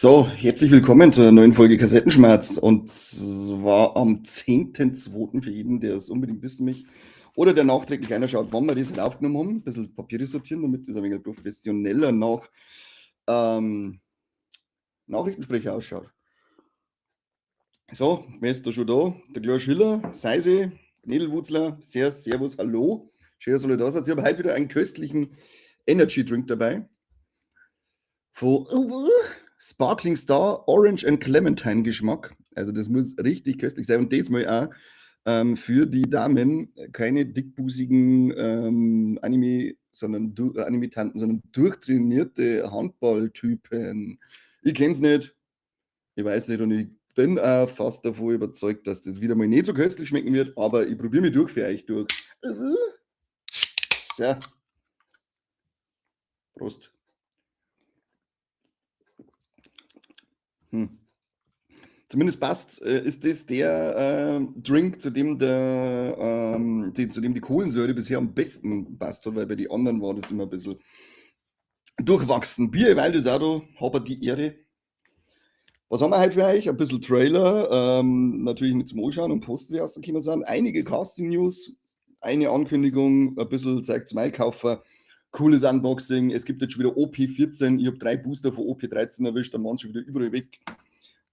So, herzlich willkommen zur neuen Folge Kassettenschmerz, und zwar am 10.2. für jeden, der es unbedingt wissen möchte oder der nachträglich einer schaut, wann wir das halt aufgenommen haben. Ein bisschen Papiere sortieren, damit das ein wenig professioneller nach Nachrichtensprecher ausschaut. So, wer ist da schon da? Der Klaus Schiller, Seise, Knädelwurzler, Servus, hallo. Schön, dass ihr alle da seid. Ich habe heute wieder einen köstlichen Energy Drink dabei. Von Sparkling Star Orange and Clementine Geschmack. Also das muss richtig köstlich sein. Und diesmal auch für die Damen keine dickbusigen Anime, sondern Anime-Tanten, sondern durchtrainierte Handballtypen. Ich kenn's nicht. Ich weiß nicht und ich bin auch fast davon überzeugt, dass das wieder mal nicht so köstlich schmecken wird, aber ich probiere mich durch für euch durch. So. Prost. Zumindest passt, ist das der Drink, zu dem die Kohlensäure bisher am besten passt hat, weil bei den anderen war das immer ein bisschen durchwachsen. Bier, weil das auch da, habe die Ehre. Was haben wir heute für euch? Ein bisschen Trailer, natürlich nicht zum Anschauen und Poster, die rausgekommen sind. Einige Casting-News, eine Ankündigung, ein bisschen Zeug zum Einkaufen, cooles Unboxing. Es gibt jetzt schon wieder OP14. Ich hab 3 Booster von OP13 erwischt, dann waren sie schon wieder überall weg.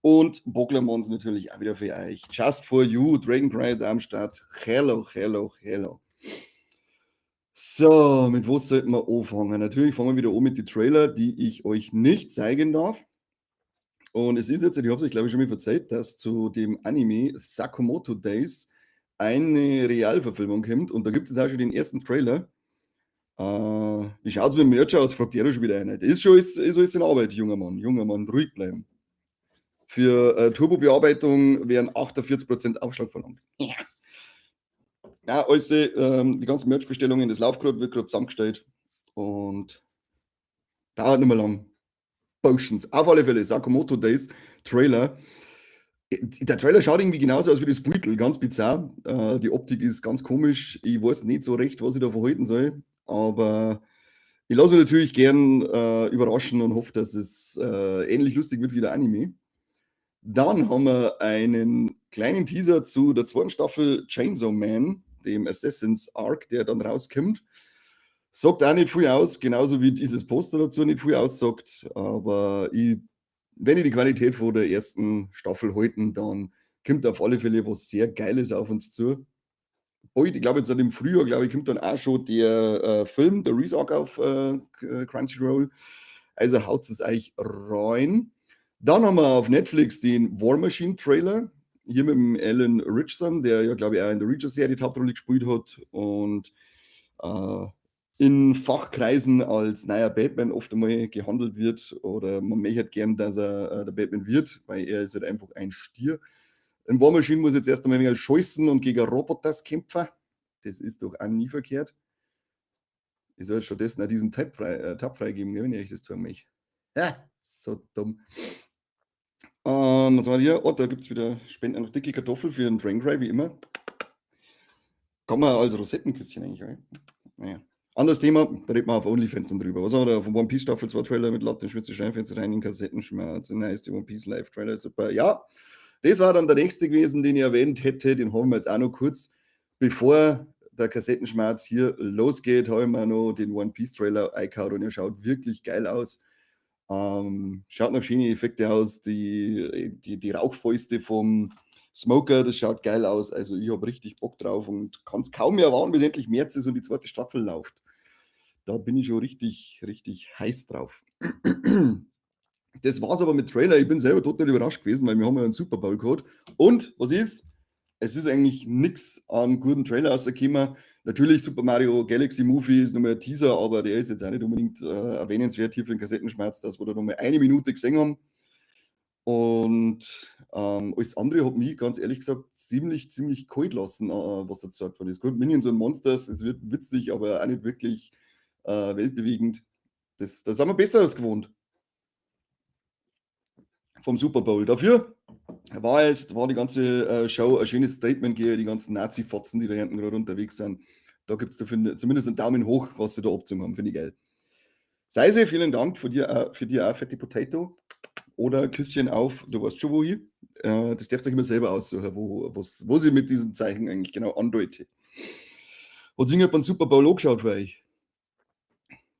Und Boglermons natürlich auch wieder für euch. Just for you, Dragon Cry ist am Start. Hello, hello, hello. So, mit was sollten wir anfangen? Natürlich fangen wir wieder an mit den Trailer, die ich euch nicht zeigen darf. Und es ist jetzt, ich hab's euch glaube ich schon mal verzeiht, dass zu dem Anime Sakamoto Days eine Realverfilmung kommt. Und da gibt es jetzt auch schon den ersten Trailer. Wie schaut's mit dem Merch aus? Fragt ihr schon wieder einer. Das ist schon alles, ist alles in Arbeit, junger Mann. Junger Mann, ruhig bleiben. Für Turbo-Bearbeitung werden 48% Aufschlag verlangt. Ja. Ja, also, die ganzen Merch-Bestellungen, das läuft grad, wird grad zusammengestellt. Und dauert nicht mehr lang. Potions. Auf alle Fälle, Sakamoto Days Trailer. Der Trailer schaut irgendwie genauso aus wie das Beutel, ganz bizarr. Die Optik ist ganz komisch. Ich weiß nicht so recht, was ich da verhalten soll. Aber ich lasse mich natürlich gern überraschen und hoffe, dass es ähnlich lustig wird wie der Anime. Dann haben wir einen kleinen Teaser zu der zweiten Staffel Chainsaw Man, dem Assassin's Arc, der dann rauskommt. Sagt auch nicht viel aus, genauso wie dieses Poster dazu nicht viel aussagt. Aber wenn ich die Qualität von der ersten Staffel halten, dann kommt auf alle Fälle was sehr Geiles auf uns zu. Bald, ich glaube jetzt im Frühjahr, glaube ich, kommt dann auch schon der Film, der Reze Arc auf Crunchyroll. Also haut es euch rein. Dann haben wir auf Netflix den War Machine Trailer. Hier mit dem Alan Ritchson, der ja, glaube ich, auch in der Reacher-Serie die Hauptrolle gespielt hat und in Fachkreisen als neuer Batman oft einmal gehandelt wird oder man möchte halt gern, dass er der Batman wird, weil er ist halt einfach ein Stier. In War Machine muss jetzt erst einmal ein wenig scheißen und gegen Roboters kämpfen. Das ist doch auch nie verkehrt. Ich soll stattdessen auch diesen Tab freigeben, gell, wenn ich euch das tun möchte. Ja, so dumm. Was war hier? Oh, da gibt's wieder Spenden noch dicke Kartoffel für den Dragon Cry, wie immer. Kann man als Rosettenküsschen eigentlich, oder? Naja. Anderes Thema, da reden wir auf OnlyFans dann drüber. Was haben wir da? Von One Piece Staffel 2 Trailer mit Latte, Schwitze, Scheinfenster rein in Kassettenschmerz. Nice, die One Piece Live Trailer, super. Ja, das war dann der nächste gewesen, den ich erwähnt hätte. Den haben wir jetzt auch noch kurz. Bevor der Kassettenschmerz hier losgeht, habe ich mir noch den One Piece Trailer eingehauen und er schaut wirklich geil aus. Schaut nach schönen Effekte aus. Die Rauchfäuste vom Smoker, das schaut geil aus. Also ich hab richtig Bock drauf und kann's kaum mehr erwarten, bis endlich März ist und die zweite Staffel läuft. Da bin ich schon richtig, richtig heiß drauf. Das war's aber mit Trailer. Ich bin selber total überrascht gewesen, weil wir haben ja einen Super Bowl gehabt. Und was ist? Es ist eigentlich nix an guten Trailer rausgekommen. Natürlich Super Mario Galaxy Movie ist nochmal ein Teaser, aber der ist jetzt auch nicht unbedingt erwähnenswert hier für den Kassettenschmerz, dass wir da nochmal eine Minute gesehen haben. Und alles andere hat mich, ganz ehrlich gesagt, ziemlich, ziemlich kalt lassen, was da gezeigt worden ist. Gut, Minions und Monsters, es wird witzig, aber auch nicht wirklich weltbewegend. Das haben wir besser als gewohnt. Vom Super Bowl. Dafür war die ganze Show ein schönes Statement gegen die ganzen Nazi-Fotzen, die da hinten gerade unterwegs sind. Da gibt's dafür zumindest einen Daumen hoch, was sie da abgezogen haben. Finde ich geil. Seise, vielen Dank für dir auch, fette Potato. Oder Küsschen auf, du weißt schon wohin. Das dürft ihr euch immer selber aussuchen, wo sie mit diesem Zeichen eigentlich genau andeute. Hat sich beim Super Bowl angeschaut für euch?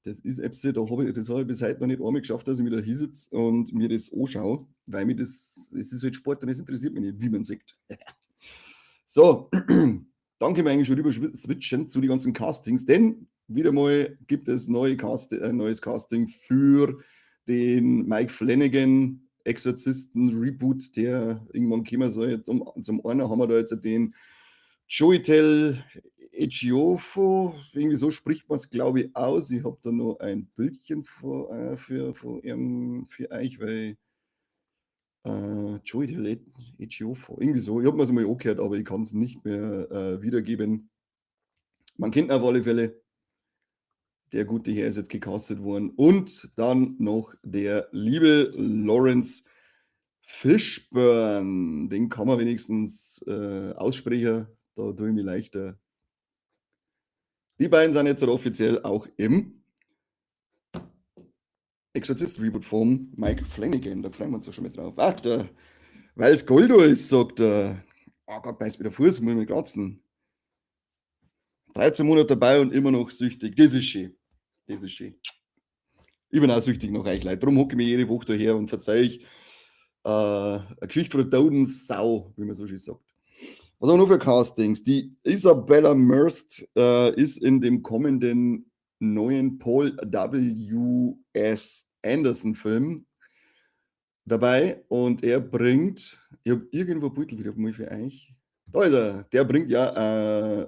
Das ist etwas, das habe ich bis heute noch nicht einmal geschafft, dass ich mich da hinsitze und mir das anschaue, weil mir das ist halt Sport und das interessiert mich nicht, wie man sieht. So, dann können wir eigentlich schon rüber switchen zu den ganzen Castings, denn wieder mal gibt es ein neues Casting für den Mike Flanagan Exorzisten Reboot, der irgendwann kommen soll. Zum einen haben wir da jetzt den Chiwetel Ejiofor, irgendwie so spricht man es, glaube ich, aus. Ich habe da noch ein Bildchen für euch, weil Chiwetel Ejiofor, irgendwie so. Ich habe mir es mal angehört, aber ich kann es nicht mehr wiedergeben. Man kennt ihn auf alle Fälle. Der gute Herr ist jetzt gecastet worden. Und dann noch der liebe Laurence Fishburne. Den kann man wenigstens aussprechen. Da tue ich mich leichter. Die beiden sind jetzt offiziell auch im Exorzist-Reboot von Mike Flanagan. Da freuen wir uns ja schon mit drauf. Ach, weil es Goldo ist, sagt er. Oh Gott, beißt mir der Fuß, muss ich mich kratzen. 13 Monate dabei und immer noch süchtig. Das ist schön. Das ist schön. Ich bin auch süchtig nach euch, Leute. Darum hocke ich mich jede Woche daher und verzeih euch eine Geschichte von der toten Sau, wie man so schön sagt. Was haben wir noch für Castings? Die Isabela Merced ist in dem kommenden neuen Paul W. S. Anderson Film dabei und er bringt, ich habe irgendwo ein Bild wieder mal für euch. Da ist er. Der bringt ja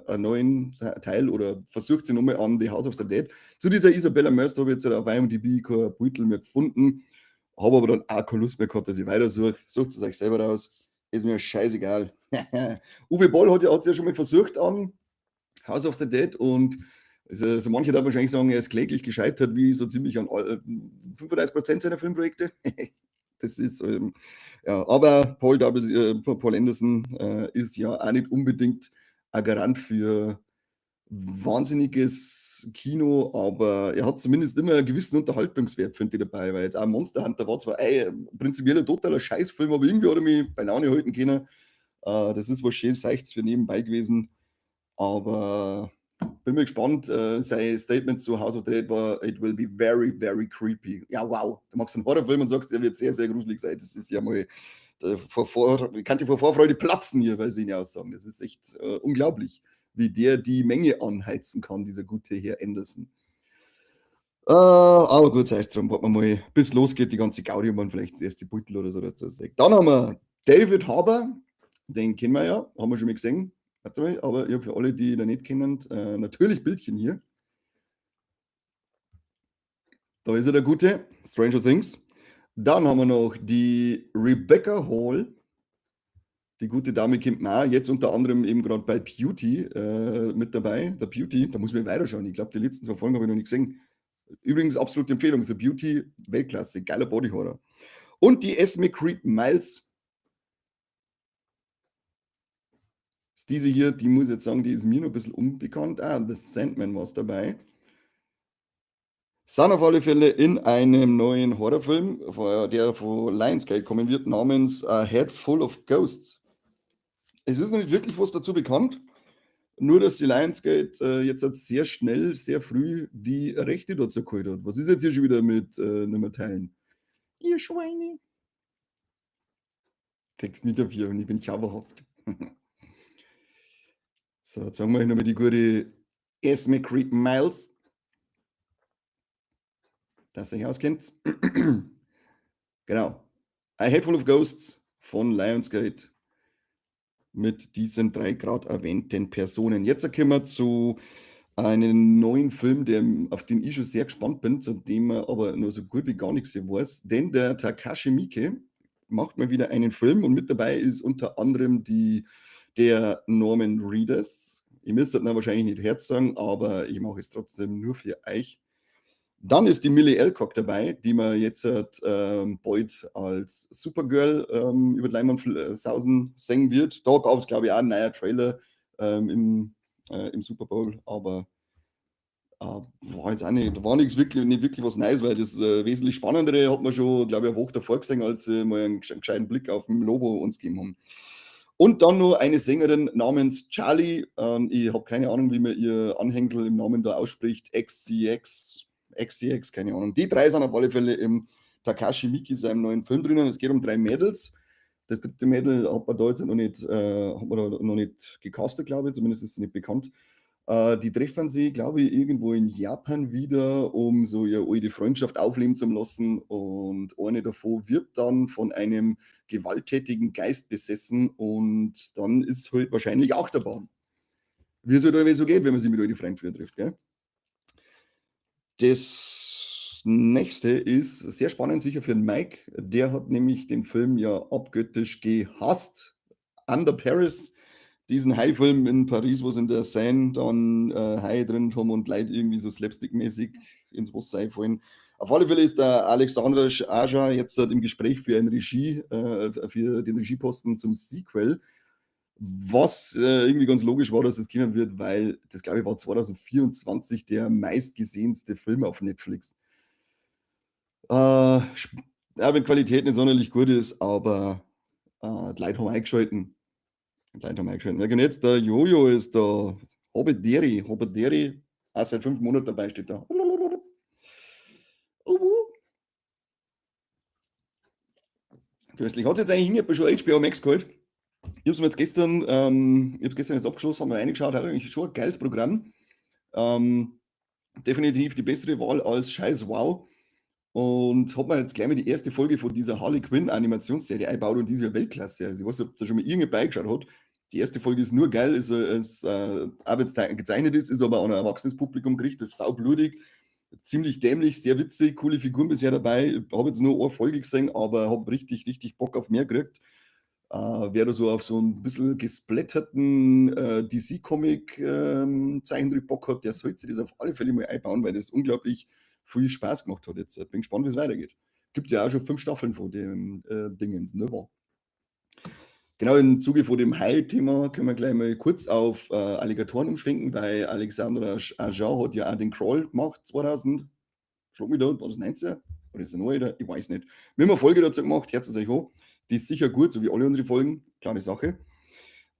einen neuen Teil oder versucht sich nochmal an The House of the Dead. Zu dieser Isabela Merced habe ich jetzt auf IMDb kein Bild mehr gefunden, habe aber dann auch keine Lust mehr gehabt, dass ich weitersuche. Sucht es euch selber raus. Ist mir scheißegal. Uwe Boll hat es ja schon mal versucht an House of the Dead und also manche da wahrscheinlich sagen, er ist kläglich gescheitert, wie so ziemlich an 35% seiner Filmprojekte. Das ist, ja, aber Paul Anderson ist ja auch nicht unbedingt ein Garant für wahnsinniges Kino, aber er hat zumindest immer einen gewissen Unterhaltungswert, finde ich, dabei, weil jetzt auch Monster Hunter war zwar prinzipiell ein totaler Scheißfilm, aber irgendwie hat er mich bei Laune halten können. Das ist was schön Seichts für nebenbei gewesen, aber bin mir gespannt. Sein Statement zu House of the Dead war: "It will be very, very creepy." Ja, wow. Du machst einen Horrorfilm und sagst, er wird sehr, sehr gruselig sein. Das ist ja mal, ich kann dir vor Vorfreude platzen hier, weil sie ihn ja aussagen. Das ist echt unglaublich, wie der die Menge anheizen kann, dieser gute Herr Anderson. Aber gut, sei es drum, warten wir mal, bis losgeht, die ganze Gaudi und man vielleicht das erste Beutel oder so dazu sagt. Dann haben wir David Harbour, den kennen wir ja, haben wir schon mal gesehen. Warte mal, aber ich habe für alle, die ihn nicht kennen, natürlich Bildchen hier. Da ist er, der Gute, Stranger Things. Dann haben wir noch die Rebecca Hall. Die gute Dame kennt man auch, jetzt unter anderem eben gerade bei Beauty mit dabei. The Beauty, da muss man weiterschauen. Ich glaube, die letzten zwei Folgen habe ich noch nicht gesehen. Übrigens, absolute Empfehlung. The Beauty, Weltklasse, geiler Body Horror. Und die Esme Creed Miles. Ist diese hier, die muss ich jetzt sagen, die ist mir noch ein bisschen unbekannt. Ah, The Sandman war dabei. Sind auf alle Fälle in einem neuen Horrorfilm, der von Lionsgate kommen wird, namens A Head Full of Ghosts. Es ist noch nicht wirklich was dazu bekannt, nur dass die Lionsgate jetzt halt sehr schnell, sehr früh die Rechte dazu geholt hat. Was ist jetzt hier schon wieder mit nimmer teilen? Ihr Schweine. Kriegst mich dafür und ich bin zauberhaft. So, jetzt sagen wir nochmal die gute Esme Creed Miles. Dass ihr euch auskennt. Genau. A Head Full of Ghosts von Lionsgate mit diesen drei gerade erwähnten Personen. Jetzt kommen wir zu einem neuen Film, auf den ich schon sehr gespannt bin, zu dem man aber nur so gut wie gar nichts weiß, denn der Takashi Miike macht mal wieder einen Film und mit dabei ist unter anderem der Norman Reedus. Ihr müsst das wahrscheinlich nicht herzagen, aber ich mache es trotzdem nur für euch. Dann ist die Millie Alcock dabei, die man jetzt bald als Supergirl über die Leinwand sausen sehen wird. Da gab es, glaube ich, auch einen neuen Trailer im Super Bowl, aber War jetzt auch nicht, da war nichts wirklich, nicht wirklich was Neues, weil das wesentlich Spannendere hat man schon, glaube ich, eine Woche davor gesehen, als sie mal einen gescheiten Blick auf den Lobo uns gegeben haben. Und dann noch eine Sängerin namens Charli. Ich hab keine Ahnung, wie man ihr Anhängsel im Namen da ausspricht. XCX, XCX, keine Ahnung. Die drei sind auf alle Fälle im Takashi Miike, seinem neuen Film drinnen. Es geht um drei Mädels. Das dritte Mädel hat man da jetzt noch nicht hat man da noch nicht gecastet, glaube ich. Zumindest ist es nicht bekannt. Die treffen sie, glaube ich, irgendwo in Japan wieder, um so ihre alte Freundschaft aufleben zu lassen. Und eine davon wird dann von einem gewalttätigen Geist besessen und dann ist halt wahrscheinlich auch der Bahn. Wie es halt irgendwie so geht, wenn man sich mit alten Freunden wieder trifft, gell? Das nächste ist sehr spannend, sicher für den Mike. Der hat nämlich den Film ja abgöttisch gehasst. Under Paris, diesen Hai-Film in Paris, wo sie in der Seine dann Hai drin haben und Leute irgendwie so slapstick-mäßig ins Wasser fallen. Auf alle Fälle ist der Alexandre Aja jetzt im Gespräch für den Regieposten zum Sequel. Was irgendwie ganz logisch war, dass es kommen wird, weil das, glaube ich, war 2024 der meistgesehenste Film auf Netflix. Ja, wenn Qualität nicht sonderlich gut ist, aber die Leute haben eingeschalten. Die Leute haben eingeschalten. Wer kann jetzt? Der Jojo ist da. Habederi, Habederi, auch seit 5 Monaten dabei steht da. Uhu. Köstlich. Hat's jetzt eigentlich irgendjemand schon HBO Max geholt? Ich hab's mir jetzt gestern ich hab's gestern jetzt abgeschlossen, hab mir reingeschaut, hat eigentlich schon ein geiles Programm. Definitiv die bessere Wahl als scheiß Wow. Und hab mir jetzt gleich mal die erste Folge von dieser Harley Quinn Animationsserie eingebaut und die ist ja Weltklasse. Also ich weiß nicht, ob da schon mal irgendjemand beigeschaut hat. Die erste Folge ist nur geil, auch wenn's gezeichnet ist, ist aber an ein erwachsenes Publikum gerichtet, ist saublutig, ziemlich dämlich, sehr witzig, coole Figuren bisher dabei. Ich hab jetzt nur eine Folge gesehen, aber hab richtig, richtig Bock auf mehr gekriegt. Wer da so auf so ein bisschen gesplatterten D C-Comic Zeichentrick Bock hat, der sollte sich das auf alle Fälle mal einbauen, weil das unglaublich viel Spaß gemacht hat jetzt. Bin gespannt, wie es weitergeht. Gibt ja auch schon 5 Staffeln von dem Dingens, ne wahr? Genau, im Zuge von dem Hai-Thema können wir gleich mal kurz auf Alligatoren umschwenken, weil Alexandre Aja hat ja auch den Crawl gemacht, 2000, schlag mich da, war das 19? Oder ist das neu? Ich weiß nicht. Wir haben eine Folge dazu gemacht, hört es euch an. Die ist sicher gut, so wie alle unsere Folgen, klare Sache.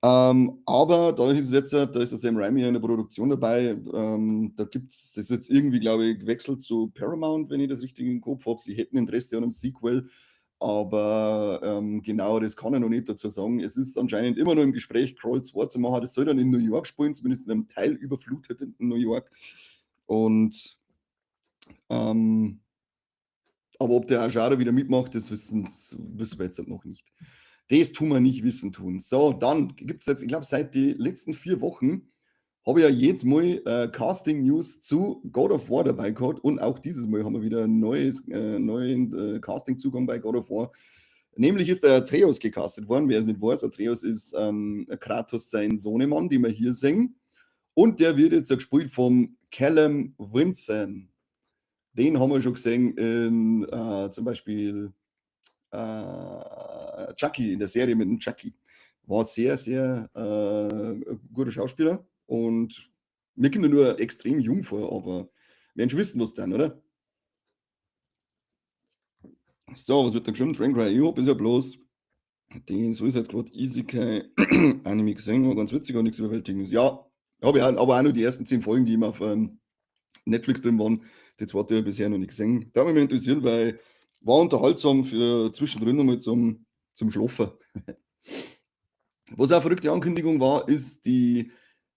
Aber da ist es jetzt, da ist der Sam Raimi in der Produktion dabei. Da gibt's, das ist jetzt irgendwie, glaube ich, gewechselt zu Paramount, wenn ich das richtig im Kopf hab. Sie hätten Interesse an einem Sequel, aber genau, das kann ich noch nicht dazu sagen. Es ist anscheinend immer noch im Gespräch, Crawl 2 zu machen. Das soll dann in New York spielen, zumindest in einem Teil überfluteten New York. Und aber ob der Aja wieder mitmacht, das wissen wir jetzt halt noch nicht. Das tun wir nicht wissen tun. So, dann gibt's jetzt, ich glaub, seit den letzten 4 Wochen habe ich ja jedes Mal Casting News zu God of War dabei gehabt und auch dieses Mal haben wir wieder einen neuen Casting-Zugang bei God of War. Nämlich ist der Atreus gecastet worden. Wer es nicht weiß, Atreus ist Kratos sein Sohnemann, den wir hier sehen. Und der wird jetzt gespielt vom Callum Vinson. Den haben wir schon gesehen in zum Beispiel Chucky, in der Serie mit dem Chucky. War sehr, sehr guter Schauspieler und mir kommt er nur extrem jung vor, aber wir werden schon wissen, was dann, oder? So, was wird da geschrieben? Trainwreck, ich hab bisher bloß den Suicide Squad Isekai Anime gesehen, war ganz witzig und nichts Überwältigendes. Ja, hab ich auch, aber auch nur die ersten 10 Folgen, die immer auf Netflix drin waren. Die zweite habe ich bisher noch nicht gesehen. Da würde mich interessieren, weil war unterhaltsam für zwischendrin nochmal zum Schlafen. Was auch eine verrückte Ankündigung war, ist die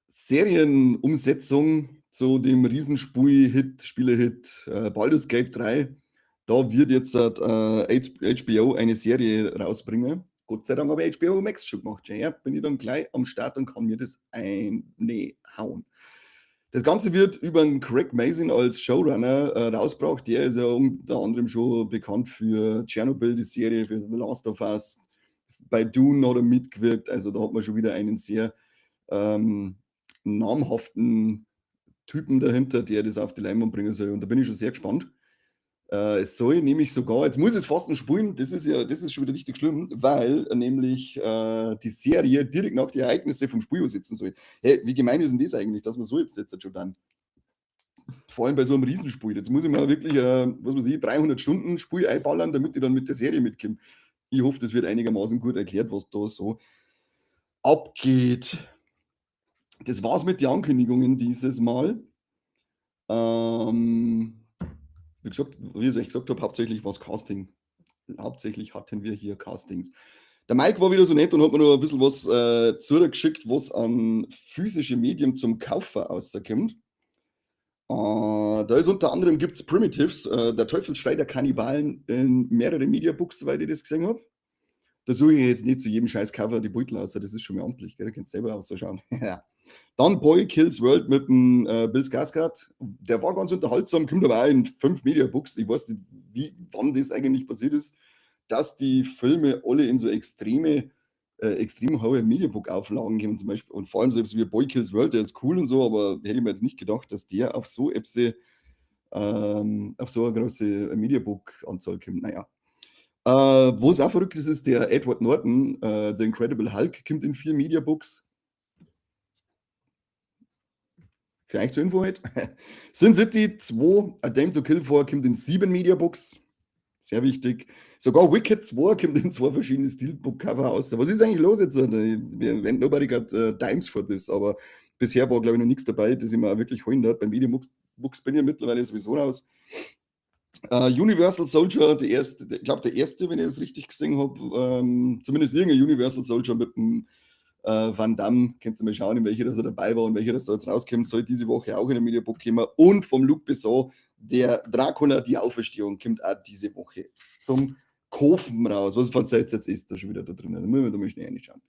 Serienumsetzung zu dem Riesenspui-Hit, Spiele-Hit Baldur's Gate 3. Da wird jetzt HBO eine Serie rausbringen. Gott sei Dank habe ich HBO Max schon gemacht. Ja, bin ich dann gleich am Start und kann mir das einhauen. Das Ganze wird über einen Craig Mazin als Showrunner rausgebracht. Der ist ja unter anderem schon bekannt für Chernobyl, die Serie, für The Last of Us. Bei Dune hat er mitgewirkt. Also da hat man schon wieder einen sehr namhaften Typen dahinter, der das auf die Leinwand bringen soll. Und da bin ich schon sehr gespannt. Es soll nämlich sogar, jetzt muss ich es fast noch spulen, das ist ja, das ist schon wieder richtig schlimm, weil nämlich die Serie direkt nach den Ereignissen vom Spiel sitzen soll. Hey, wie gemein ist denn das eigentlich, dass man so jetzt schon dann? Vor allem bei so einem Riesenspiel. Jetzt muss ich mal wirklich, was weiß ich, 300 Stunden Spiel einballern, damit ich dann mit der Serie mitkomme. Ich hoffe, das wird einigermaßen gut erklärt, was da so abgeht. Das war's mit den Ankündigungen dieses Mal. Wie gesagt, wie ich es euch gesagt habe, hauptsächlich war's Casting. Hauptsächlich hatten wir hier Castings. Der Mike war wieder so nett und hat mir noch ein bisschen was zurückgeschickt, was an physische Medien zum Kaufen rauskommt. Da ist unter anderem gibt's Primitives, der Teufelsschrei der Kannibalen in mehrere Mediabooks, soweit ich das gesehen habe. Da suche ich jetzt nicht zu jedem scheiß Cover die Beutel aus, das ist schon mal amtlich, gell? Da könnt ihr selber ausschauen. Dann Boy Kills World mit dem Bill Skarsgård. Der war ganz unterhaltsam, kommt aber auch in 5 Mediabooks. Ich weiß nicht, wann das eigentlich passiert ist, dass die Filme alle in so extrem hohe Mediabook-Auflagen kommen zum Beispiel. Und vor allem so etwas wie Boy Kills World, der ist cool und so, aber hätte ich mir jetzt nicht gedacht, dass der auf so etwas, auf so eine große Mediabook-Anzahl kommt. Naja. Wo es auch verrückt ist, ist der Edward Norton, The Incredible Hulk, kommt in 4 Mediabooks. Für euch zur Info halt. Sin City 2, A Dame to Kill For, kommt in 7 Mediabooks. Sehr wichtig. Sogar Wicked 2 kommt in 2 verschiedene Steelbook-Cover aus. Was ist eigentlich los jetzt? Nobody got dimes for this, aber bisher war, glaub ich, noch nichts dabei, das ich mir auch wirklich holen darf. Bei Mediabooks bin ich mittlerweile sowieso raus. Universal Soldier, der erste, der, ich glaub, der erste, wenn ich das richtig gesehen hab, zumindest irgendein Universal Soldier mit dem Van Damme, könnt ihr mal schauen, in welcher das er dabei war und welcher das da jetzt rauskommt, soll diese Woche auch in der Mediabook kommen. Und vom Luc Besson, der Dracula, die Auferstehung, kommt auch diese Woche zum Kaufen raus. Was verzeiht jetzt ist da schon wieder da drin? Da müssen wir da mal schnell reinschauen.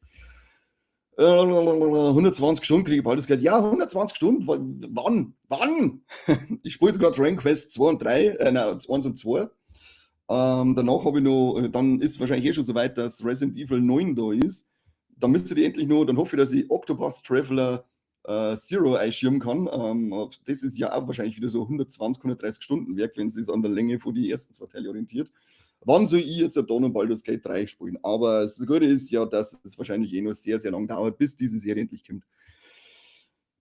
120 Stunden kriege ich bald das Geld. Ja, 120 Stunden. Wann? Wann? Ich spiele jetzt gerade Dragon Quest 2 und 3, nein, 1 und 2. Danach habe ich noch, dann ist wahrscheinlich eh schon so weit, dass Resident Evil 9 da ist. Dann müsste ich endlich noch, dann hoffe ich, dass ich Octopath Traveler Zero einschirmen kann. Das ist ja auch wahrscheinlich wieder so 120, 130 Stunden Werk, wenn es sich an der Länge von die ersten 2 Teile orientiert. Wann soll ich jetzt da noch Baldur's Gate 3 spielen? Aber das Gute ist ja, dass es wahrscheinlich eh noch sehr, sehr lang dauert, bis diese Serie endlich kommt.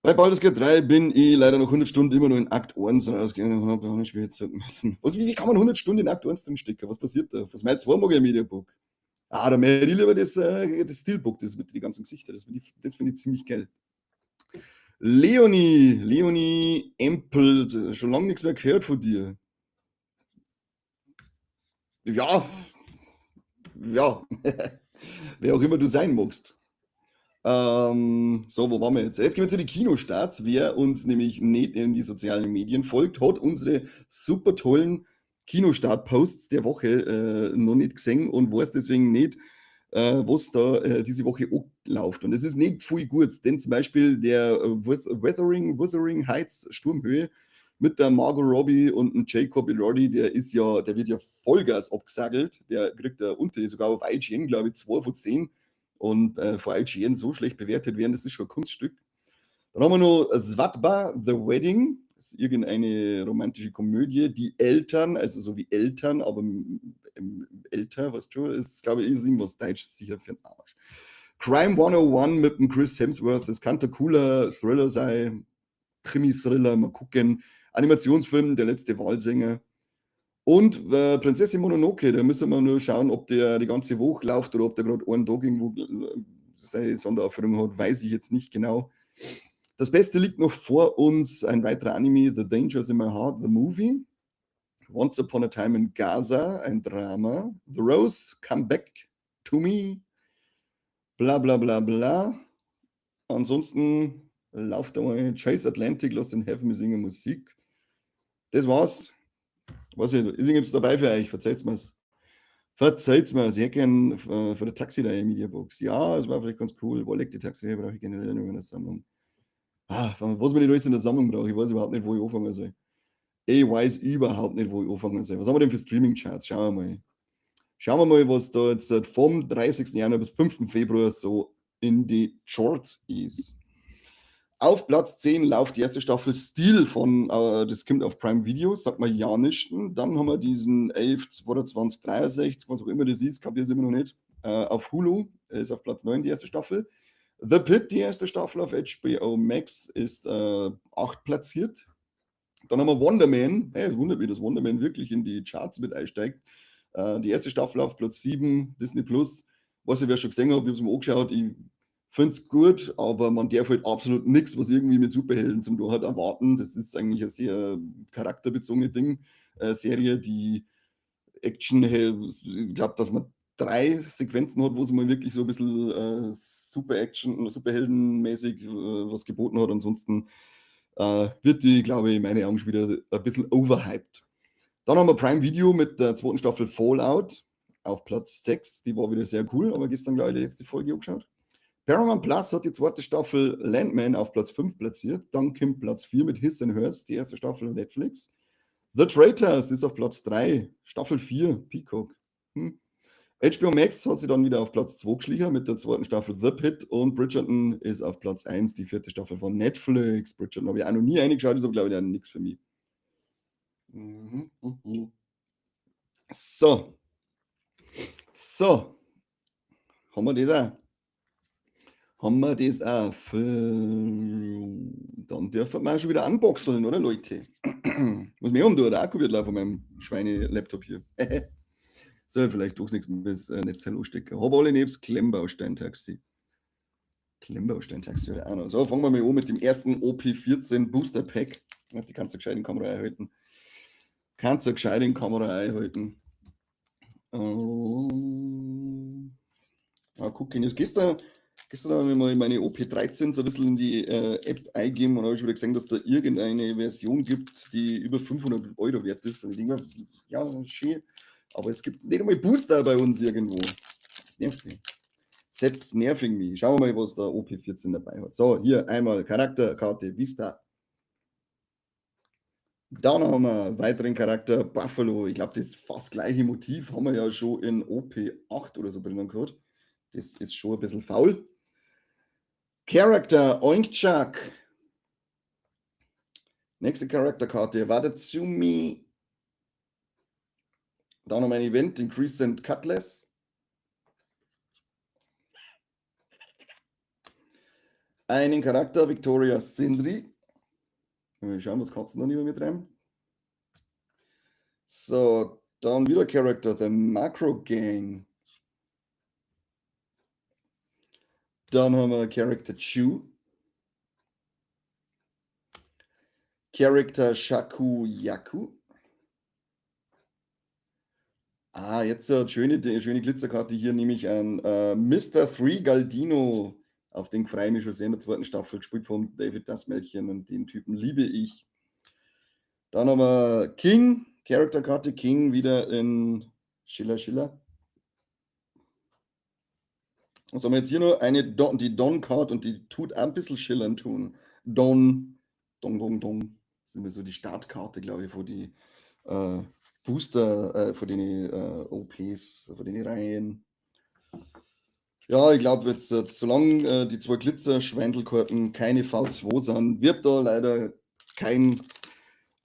Bei Baldur's Gate 3 bin ich leider noch 100 Stunden immer noch in Akt 1 rausgegangen und hab auch nicht mehr zocken müssen. Wie kann man 100 Stunden in Akt 1 drin stecken? Was passiert da? Was meinst du, mag ich ein Mediabook? Ah, da möchte ich lieber das Steelbook, das mit den ganzen Gesichtern. Das finde ich ziemlich geil. Leonie Empel, schon lange nichts mehr gehört von dir. Ja, ja, wer auch immer du sein magst. So, wo waren wir jetzt? Jetzt gehen wir zu den Kinostarts. Wer uns nämlich nicht in die sozialen Medien folgt, hat unsere super tollen Kinostart-Posts der Woche noch nicht gesehen und weiß deswegen nicht, was da diese Woche läuft. Und es ist nicht viel gut, denn zum Beispiel der Wuthering Heights Sturmhöhe mit der Margot Robbie und dem Jacob Elordi, der wird ja Vollgas abgesagelt, der kriegt da unter, sogar auf IGN, glaube ich, 2 von 10 und von IGN so schlecht bewertet werden, das ist schon ein Kunststück. Dann haben wir noch Svadba, The Wedding, das ist irgendeine romantische Komödie, die Eltern, also so wie Eltern, aber älter, weißt du schon, ist, glaube ich, ist irgendwas Deutsches sicher für den Arsch. Crime 101 mit dem Chris Hemsworth, das kann der cooler Thriller sein, Krimi-Thriller, mal gucken. Animationsfilm, Der letzte Wahlsänger. Und Prinzessin Mononoke, da müssen wir nur schauen, ob der die ganze Woche läuft oder ob der gerade einen Tag irgendwo seine Sonderaufführung hat, weiß ich jetzt nicht genau. Das Beste liegt noch vor uns, ein weiterer Anime, The Dangers in My Heart, The Movie. Once Upon a Time in Gaza, ein Drama. The Rose, Come Back to Me. Bla bla bla bla. Ansonsten läuft da mal Chase Atlantic, Lost in Heaven, wir singen Musik. Das war's. Weiß ich, ist irgendwas dabei für euch? Verzeih's mir's. Verzeih's mir's. Ich hätte gern für die Taxi-Reihe Mediabox. Ja, das war vielleicht ganz cool. Wo liegt die Taxi-Reihe? Brauche ich generell noch in der Sammlung. Ah, was man nicht alles in der Sammlung braucht, ich weiß überhaupt nicht, wo ich anfangen soll. Ich weiß überhaupt nicht, wo ich anfangen soll. Was haben wir denn für Streaming-Charts? Schauen wir mal. Schauen wir mal, was da jetzt vom 30. Januar bis 5. Februar so in die Charts ist. Auf Platz 10 läuft die erste Staffel Steel von, das kommt auf Prime Video, sagt man ja nicht. Dann haben wir diesen 11, 22, 63, was auch immer das ist, kapiere ich immer noch nicht, auf Hulu, ist auf Platz 9 die erste Staffel. The Pitt, die erste Staffel auf HBO Max, ist 8 platziert. Dann haben wir Wonder Man. Hey, es wundert mich, dass Wonder Man wirklich in die Charts mit einsteigt. Die erste Staffel auf Platz 7, Disney Plus. Weiß nicht, wer schon gesehen hat, ich habe es mir angeschaut. Ich finde es gut, aber man darf halt absolut nichts, was irgendwie mit Superhelden zum tun hat, erwarten. Das ist eigentlich eine sehr charakterbezogene Serie, die Action, ich glaube, dass man 3 Sequenzen hat, wo es mal wirklich so ein bisschen Super Action, Superheldenmäßig was geboten hat. Ansonsten wird die, glaube ich, in meinen Augen schon wieder ein bisschen overhyped. Dann haben wir Prime Video mit der zweiten Staffel Fallout auf Platz 6. Die war wieder sehr cool, aber gestern, glaube ich, die letzte Folge angeschaut. Paramount Plus hat die zweite Staffel Landman auf Platz 5 platziert. Dann kommt Platz 4 mit His and Hers, die erste Staffel Netflix. The Traitors ist auf Platz 3, Staffel 4, Peacock. HBO Max hat sie dann wieder auf Platz 2 geschlichen mit der zweiten Staffel The Pitt und Bridgerton ist auf Platz 1, die vierte Staffel von Netflix. Bridgerton habe ich auch noch nie reingeschaut, ist aber, glaube ich, auch nichts für mich. So. So. Haben wir das auch? Haben wir das auch? Dann dürfen wir auch schon wieder unboxeln, oder Leute? Muss mir umtun, der Akku wird leer von meinem Schweine-Laptop hier. So, vielleicht doch nichts mehr das Netzteil anstecken. Hab alle nebst Klemmbaustein-Taxi. Klemmbaustein-Taxi oder auch noch. So, fangen wir mal an mit dem ersten OP14 Booster Pack. Die kannst du gescheit in Kamera einhalten. Kannst du gescheit in Kamera einhalten. Mal gucken. Jetzt gestern habe ich mal meine OP13 so ein bisschen in die App eingegeben und habe schon wieder gesehen, dass da irgendeine Version gibt, die über 500 Euro wert ist. Und ich denke mir, ja, schön. Aber es gibt nicht einmal Booster bei uns irgendwo. Das nervt mich. Setzt nervig mich. Schauen wir mal, was der OP14 dabei hat. So, hier einmal Charakterkarte Vista. Dann haben wir einen weiteren Charakter Buffalo. Ich glaube, das fast gleiche Motiv haben wir ja schon in OP8 oder so drinnen gehabt. Das ist schon ein bisschen faul. Charakter Oinkchuk. Nächste Charakterkarte Wadatsumi. Dann noch ein Event, den Crescent Cutlass. Einen Charakter, Victoria Sindri. Mal schauen, was Katzen da nicht mehr mit rein. So, dann wieder Charakter, der Macro Gang. Dann haben wir Charakter Chu. Charakter Shakuyaku. Ah, jetzt eine schöne Glitzerkarte hier, nehme ich an Mister 3 Galdino. Auf den freue ich mich schon sehr in der zweiten Staffel, gespielt von David Dastmalchian und den Typen liebe ich. Dann haben wir King, Charakterkarte King, wieder in Schiller Schiller. Was haben wir jetzt hier noch? Eine Don, die Don-Card und die tut ein bisschen schillern tun. Don, Dong, Dong, Dong. Das ist immer so die Startkarte, glaube ich, wo die Booster, von den O Ps, von den Reihen. Ja, ich glaub, jetzt solange die zwei Glitzer-Schweindelkarten keine V2 sind, wird da leider kein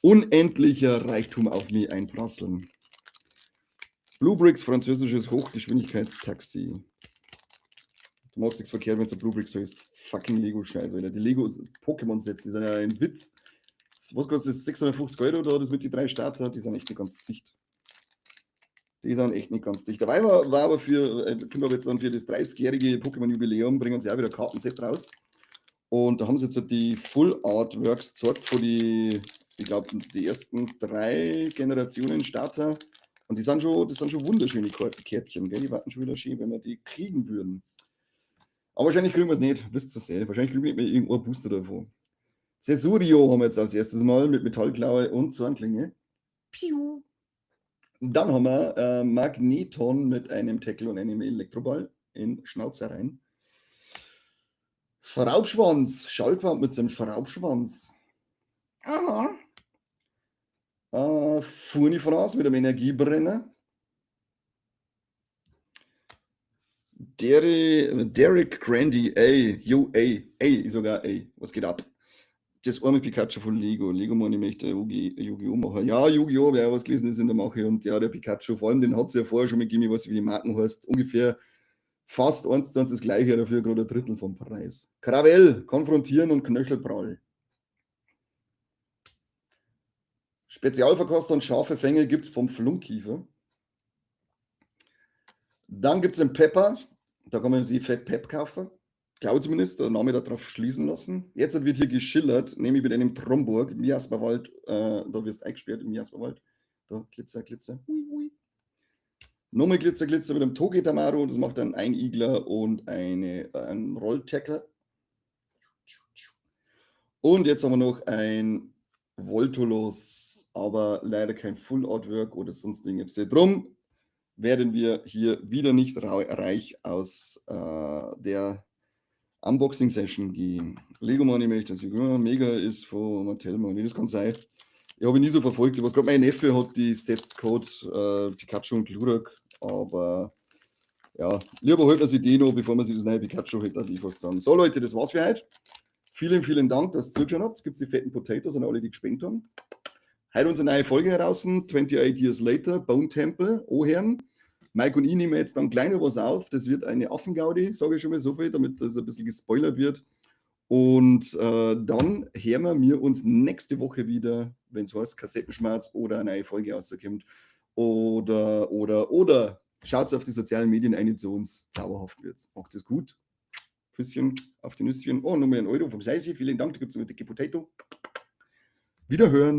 unendlicher Reichtum auf mich einprasseln. BlueBrixx, französisches Hochgeschwindigkeitstaxi. Du machst nichts verkehrt, wenn es ein BlueBrixx so ist. Fucking Lego-Scheiß, Alter. Die Lego-Pokémon-Sets, die sind ja ein Witz. Was kostet das? 650 Euro da, das mit die 3 Starter, die sind echt nicht ganz dicht. Die sind echt nicht ganz dicht. Dabei war aber für, können wir jetzt dann für das 30-jährige Pokémon-Jubiläum, bringen sie auch wieder Kartenset raus. Und da haben sie jetzt die Full Artworks gezeigt von die, ich glaub, die ersten 3 Generationen Starter. Und das sind schon wunderschöne Kärtchen, gell? Die warten schon wieder schön, wenn wir die kriegen würden. Aber wahrscheinlich kriegen wir's nicht, wisst ihr selber. Wahrscheinlich kriegen wir nicht mehr irgendwo einen Booster davon. Cesurio haben wir jetzt als erstes Mal mit Metallklaue und Zornklinge. Piu. Dann haben wir Magneton mit einem Tackle und einem Elektroball in Schnauze rein. Schraubschwanz. Schallquamp mit seinem Schraubschwanz. Aha. Furnifras mit einem Energiebrenner. Derek Grandy, ey, yo, ey, ey, sogar, ey, was geht ab? Das arme Pikachu von Lego. Lego meine ich möchte Yu-Gi-Oh! Machen. Ja, Yu-Gi-Oh! Habe ich auch was gelesen, ist in der Mache. Und ja, der Pikachu, vor allem den hat's ja vorher schon mitgegeben, ich weiß nicht, wie die Marken heißt, ungefähr fast 1:1 das gleiche, dafür gerade ein Drittel vom Preis. Krawell, konfrontieren und Knöchelprall. Spezialverkoster und scharfe Fänge gibt es vom Flunkiefer. Dann gibt es den Pepper. Da kann man sich Fett Pep kaufen. Glaube zumindest, der Name darauf schließen lassen. Jetzt wird hier geschillert, nämlich mit einem Tromburg im Jasperwald. Da wirst du eingesperrt im Jasperwald. Da, Glitzer, Glitzer. Hui, hui. Nochmal Glitzer, Glitzer mit einem Togedemaru. Das macht dann ein Igler und ein Rolltackle. Und jetzt haben wir noch ein Voltolos, aber leider kein Full Artwork oder sonst irgendwas. Drum werden wir hier wieder nicht reich aus der Unboxing-Session gehen. Lego Money möchte das mega ist von Mattel Money, das kann sein. Ich habe ihn nie so verfolgt. Ich weiß gerade, mein Neffe hat die Sets gehabt, Pikachu und Glurak, aber ja, lieber holt man sich die noch, bevor man sich das neue Pikachu holt, würde ich fast sagen. So Leute, das war's für heute. Vielen, vielen Dank, dass ihr zugeschaut habt. Es gibt die fetten Potatoes an alle, die gespendet haben. Heute unsere neue Folge heraus, 28 Years Later, Bone Temple, Oherrn. Mike und ich nehmen jetzt dann gleich noch was auf. Das wird eine Affengaudi, sage ich schon mal so viel, damit das ein bisschen gespoilert wird. Und dann hören wir uns nächste Woche wieder, wenn es heißt Kassettenschmerz oder eine neue Folge rauskommt. Oder, oder. Schaut auf die sozialen Medien ein zu uns. Zauberhaft wird's. Macht es gut. Küsschen auf die Nüsschen. Oh, nochmal 1 Euro vom Seisi. Vielen Dank. Da gibt es eine dicke Potato. Wiederhören.